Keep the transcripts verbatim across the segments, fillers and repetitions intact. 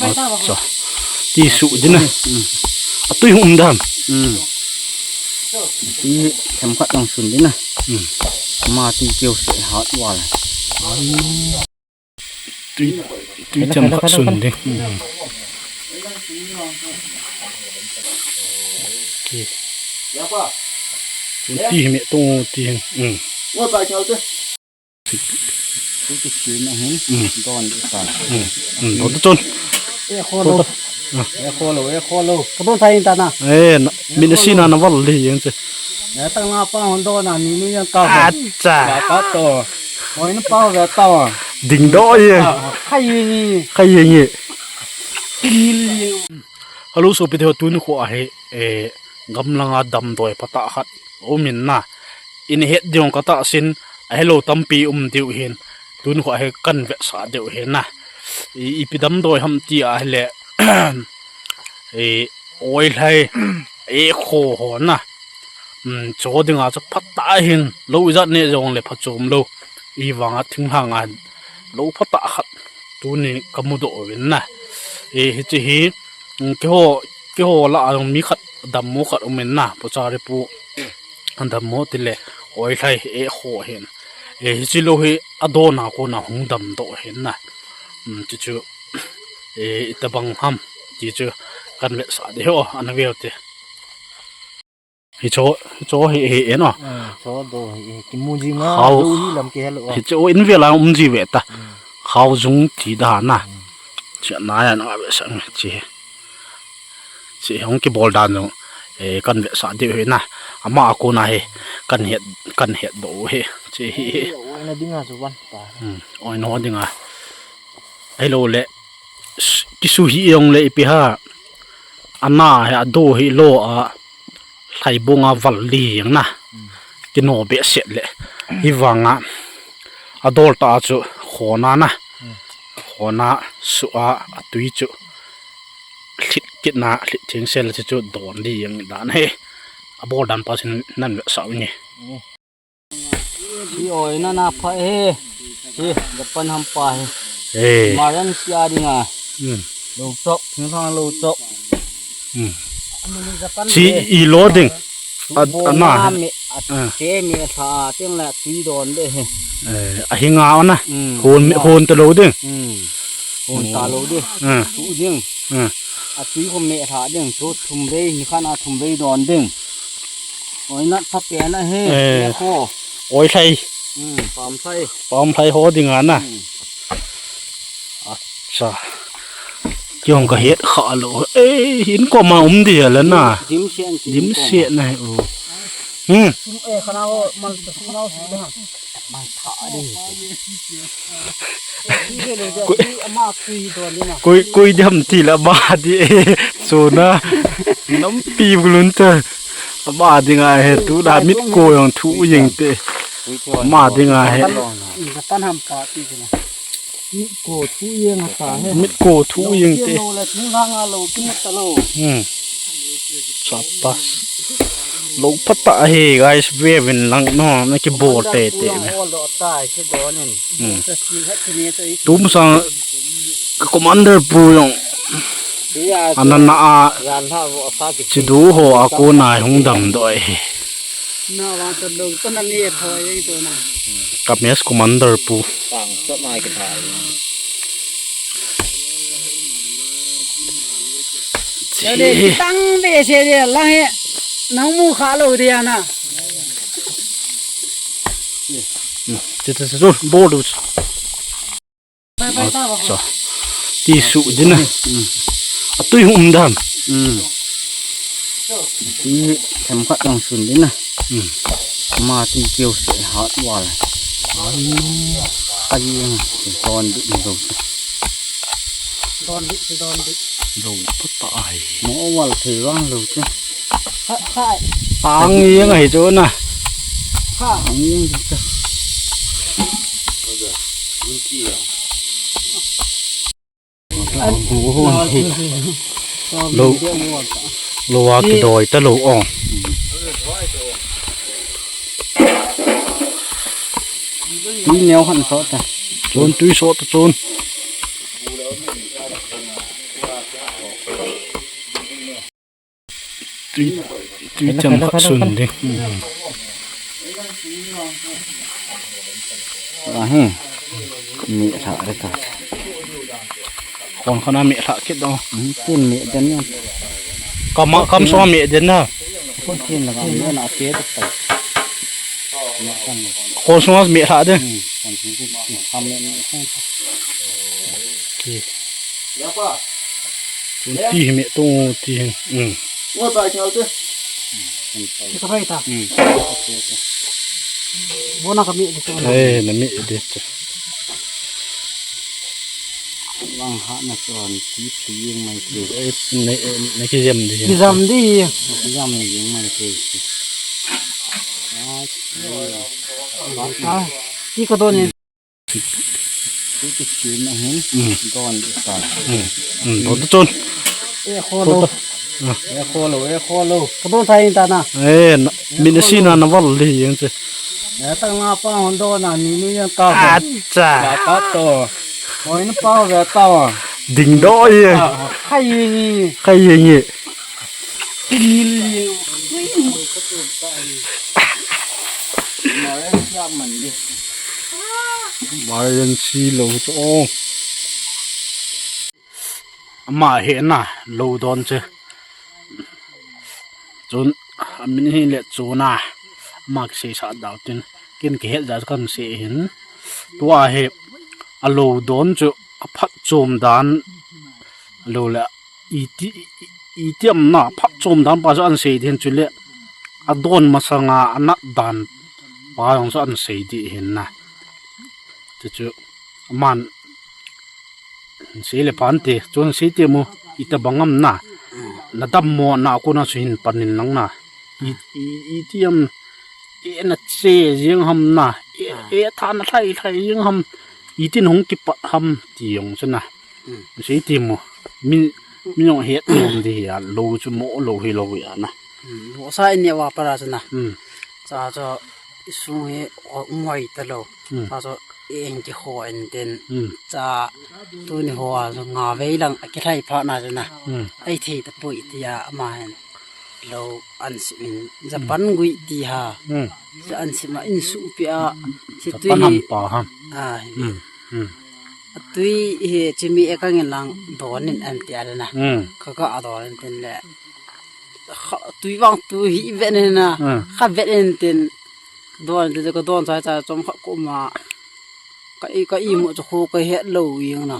Acha. Ti su ding na. Hmm. Atui hum dam. Hmm. Ti themkhat jong sun ding na. Hmm. Ma ti keu se hat wal. Tui, tui themkhat sun ding. Hmm. Okay. Tun ti hi me tong ti hin. Hmm. Ti, ti na hin. Hmm. Don ta. Hmm. Hmm. Don ta chun. E kho lo. Ah. E kho lo, e kho lo. Ka don thai ta na. Eh, na, min si na na val li yang che. Ya ta nga pa hon don na ni ni yang ka. Acha. Ka ka to. Oi na pa ve ta. Ding do ye. Khai ye ni. Khai ye ni. Hello, sopi te ho, tuni kho ahi, eh, gamlanga damdoi phatah khat um in na. Ina het ding ka tahsan, ahilou tampi um diu hin. Tuni kho ahi kan vetsah diu hin na. I, ipi damdoi ham ti ahile, eh, oilhai, eh, kho ho na. Um, cho dinga chu phatah hin, lou ijat ne jong le phachom lou. Ivanga thinglhanga lou phatah khat tuni ka mudoh uvin na. E, hiche hi, um, keiho, keiho lah a jong mi khat dammo khat um in na, Pu Chari pu dammo tile, oilhai e kho hin. E, hiche lou hi adon a kona hung damdoh hin na. Um, chuchu, e, itobang ham, ti chu kan vetsah diu, ana veu te. Hicho, hicho hi, hi, e no. Hmm, cho do hi, hi, kimu jing a, Hao, do hi lam kihe lou a. Hicho in vela um ji ve ta. Hmm. Hao jung ti da na. Hmm. Chia na ya na ve sang chi. Chi hung kibol dan jong, eh, kan vetsah diu hi na. Ama a kona hi, kan het, kan hetdoh u hi. Chi hi, hi. Oi na dinga chu van ta. Hmm, oi na dinga. Ahilou le, s-, kisuhi jong le ipi ham. Ana hi ado hi lo a. Lhaibung a val li jeng na. Kino behseh le. Hivanga adol ta chu khona na. Khona su a atui chu. Lhit kit na, lhit theng sel chu chu don li jeng dan hi. Abol dan pa sin nan vetsah u ni. Hi oi na na pha e. Hi, Japan hampa hi. Eh. Maran sia dinga. Hmm. Lo chok, thing thang lo chok. Hmm. Amani Japan chi e. I lo ding. A, a na. Bona me, a, ah, che me tha, teng la tui don de he. Eh, ahinga ona. Hmm. Hon me, hon ta lo ding. Hmm. Hon ta lo ding. Hmm. Tu ding. Hmm. A tui ko me tha ding, tu thum vei, ni khan a thum vei don ding. Oi, nat pha pen ahi, eh, ne kho. Oi, lhai. Hmm, pam lhai. Pam lhai ho dinga na. Hmm. Acha. Kihong ka het kha lou. Eh, in koma um di la na. Dim, dim se an ti. Dim se na he, oh. Hmm. Sum, eh, khana ho, mal ta sum nau si da. Mal tha di. Koi, koi, koi diham ti la ama di e. Sona. Nampi bulun ta. Ama dinga he tu da mit ko jong thu jeng te. Ama dinga he. Japan hampa ti na. Mit ko thu jeng ta he. Mit ko thu jeng te. Lo la thu nga nga lo ki mut ta lo. Hmm. Sapas. Lo phatah hi, guys, vevin lang no, na kibol tete na. Hmm. Tum sang commander pu jong. Anana a. Chidu ho a kona hung damdoh e. Ka mes commander pu. Tang de se de lang he. Nang mu kha lo de ana. Che, che, che, che, bol du. Acha. Ti su ding na. Hmm. Atui hum dam. Hmm. Ti themkhat jong sun ding na. Hmm. Ma ti keu se hat wal. Ai. Ai, don ding lo. Don ding, don ding. Lo phatah ai. Mo wal thei vang lo che. Kha, kha. Ang jeng ahi chu na. Kha. Ang jeng chu. Lo, lo a kidoi ta lo ong. Tui neo khan sot ta. Chun tui sot ta chun. Tui, tui cham khat sun ding. Ahi. Mi sa re ta. Kon khana mi sa kit dong. Hmm, tin mi den na. Kam, kam so mi den na. Kon tin la kam na ke ta. Kon so mi sa den. Hmm, kon tin kam mi. Twenty hi me tong ti hin. Hmm. Kita pai ta. Hmm. Bona kami di tu. Eh, na mi di tu. Lang ha na chon ti ti yeng mai ti. Eh, ne, ne ki jam di. Ki jam di. Ki jam yeng mai ti. Ah, ah, ti ka don ni. Ti ki ti na hin. Hmm. Don di ta. Hmm. Hmm. Don tu chun. Eh, kholo. Kholo. Ah. Eh, kholo, eh, kholo. Ka don thai ta na. Eh, na, min si na na val di yeng che. Eh, ta nga pa hon don na ni ni yang ta. Acha. Ta ta to. Oi, na pa ve ta. Ding do ye. Khai ye ni. Khai ye ni. Ni ni. Marian si lo chu. Ama hi na lo don che. Chun, amin hi le chuna. Ama kisei sa dau tin. Kin kihet ja kan se hin. Tua hi a lo don chu a phat chom dan lo le iti, iti am na phat chom dan pa chu an sei din chu le a don masanga a nat dan pa jong chu an sei di hin na. Chu chu man sei le pan te chun sei te mu ita bangam na na dam mo na ko na chu hin panin lang na. I, i, iti am e na che jing ham na e, e tha na thai thai jing ham itin hung kipat ham ti jong chu na. Hmm. Sei ti mo. Mi, mi jong het nom di hi a, lo chu mo lo hi lo hi a na. Hmm. Lo sa in ne wa para chu na. Hmm. Cha cho isung hi o ngoi ta lo. Hmm. Cha cho e in ki ho en den. Hmm. Cha tu ni ho a cho nga vei lang a ki thai pha na chu na. Hmm. Ai thei ta pui ti a ma hen. Lo an sim in Japan gui ti ha. Hmm. Cha an sim a in su pi a. Chi tu Japan hi ham pa ham. A hi. Hmm. Hmm. A tui hi chimi e ka ngin lang don in an ti a le na. Hmm. Ka ka a don in tin le. Kha, tui vang tu hi vet in na. Hmm. Kha vet in tin don in tin ka don chai chai chom kha ko ma. Ka i, ka i mo chu ko ka het lo jing na.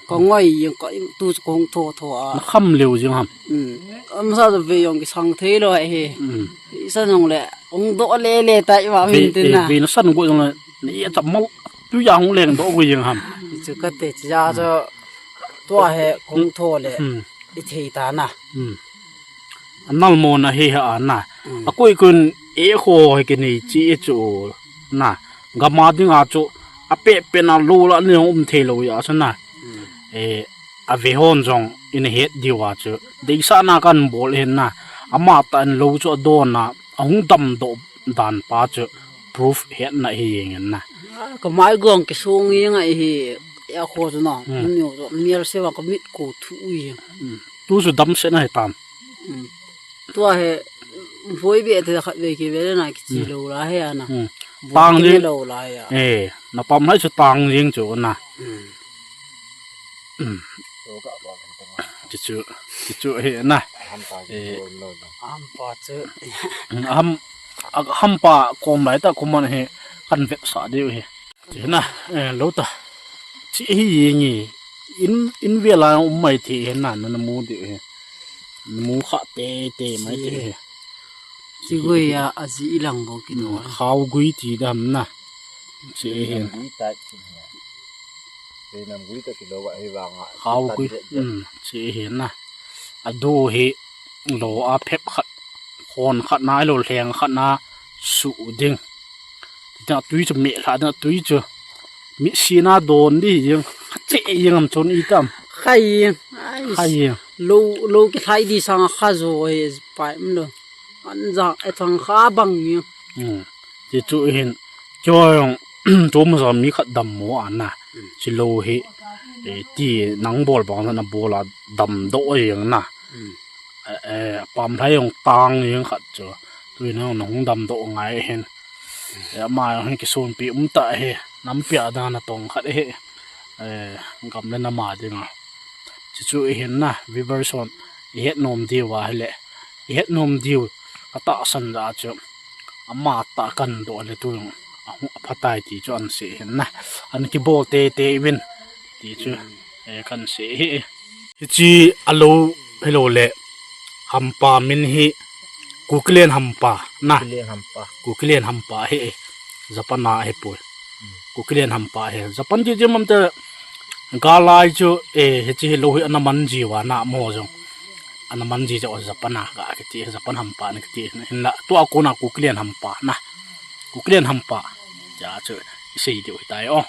Ka ngoi jing ka i tu chu kong tho tho a. Na kham leu jing ham. Hmm. Am sa ve jong ki sang thei lo he. Hmm. I sa jong le ong do le le ta i wa min tin na. Ve na san go jong le. Ni e chap mal tu ya hung leng do gu jing ham. Chu ka te cha cho tua he kong tho le. Hmm. I thei ta na. Hmm. Anal mo na he ha na. Hmm. A koi kun e kho he ke nei chi e chu na. Gama ding a chu a pe pe na lo la ni um thei lo ya sa na. Hmm. E a ve hon jong in het di wa chu. Dei sa na kan bol hen na. Ama ta an lo chu a don na. A hung dam do dan pa chu. Proof het na hi jeng na. Ka mai gong ki sung jeng a hi a kho chu na. Hmm. Ni jo mial se wa ka mit ko thu jeng. Hmm. Tu chu dam se na hi tam. Hmm. Tua he voi be te khat ve ki ve na ki chi lo la he ana. Hmm. Tang ni lo la ya. Eh, na pam hai chu tang jeng chu na. Hmm. Hmm. Chu chu, chu chu he na. Eh. Ham pa chu. Hmm, ham, a, ham pa kom lai ta kom man he kan vet sa deu he. Chu na, eh, lo ta. Chi hi ye ngi. In, in ve la um mai the he na, na, na mu deu he. Na mu kha te, te mai te he. Chi gui a, a ji i lang bo ki do. Hmm, khau gui ti dam na. Chi he. Gui ta chi he. Nam gui ta ki lo wa hi vang a. Khau gui. Hmm, chi he na. A do he lo a phep khat. Khon khat na, lo leng khat na. Su ding. Ti ta tui chu me la na tui chu. Mi si na don di jing. Che jing am chon i tam. Khai jing. Ai. Khai jing. Lo, lo ki khai di sang kha jo e pai m lo. An ja e chang kha bang ni. Hmm. Ti chu hin. Cho yong. Cho ma sa mi khat dam mo ana. Hmm. Chi lo hi. E ti nang bol bang na bol a dam do jing na. Hmm. Eh, eh, pam lhai jong tang jeng khat chu. Tuin nahung damdoh ngai hin. Eh, ama jong hin kisonpi um tah hi. Nampi a dan a tong khat hi. Eh, gam le nam a dinga. Chuchu ihin na, viewers hon ihet nom diu ahile, ihet nom diu katahsan jeh a chu, ama tah kahin doh le tu jong aphatai ti chu ahin sei hin na, ahin kibol teitei uvin ti chu, eh, kahin sei hi. Hiche alou hilou le, hampa min hi Kukiland hampa na. Kukiland hampa. Kukiland hampa hi, Japan a hipoi. Kukiland hampa hi Japan ti ti mam te, galai chu, eh, hiche hilou hi ana man ji uva na mo jong. Ana man ji jeh a Japan a ga kiti, Japan hampa ana kiti. Hinla tua kona Kukiland hampa na. Kukiland hampa. Tia chu isei diu hitai o.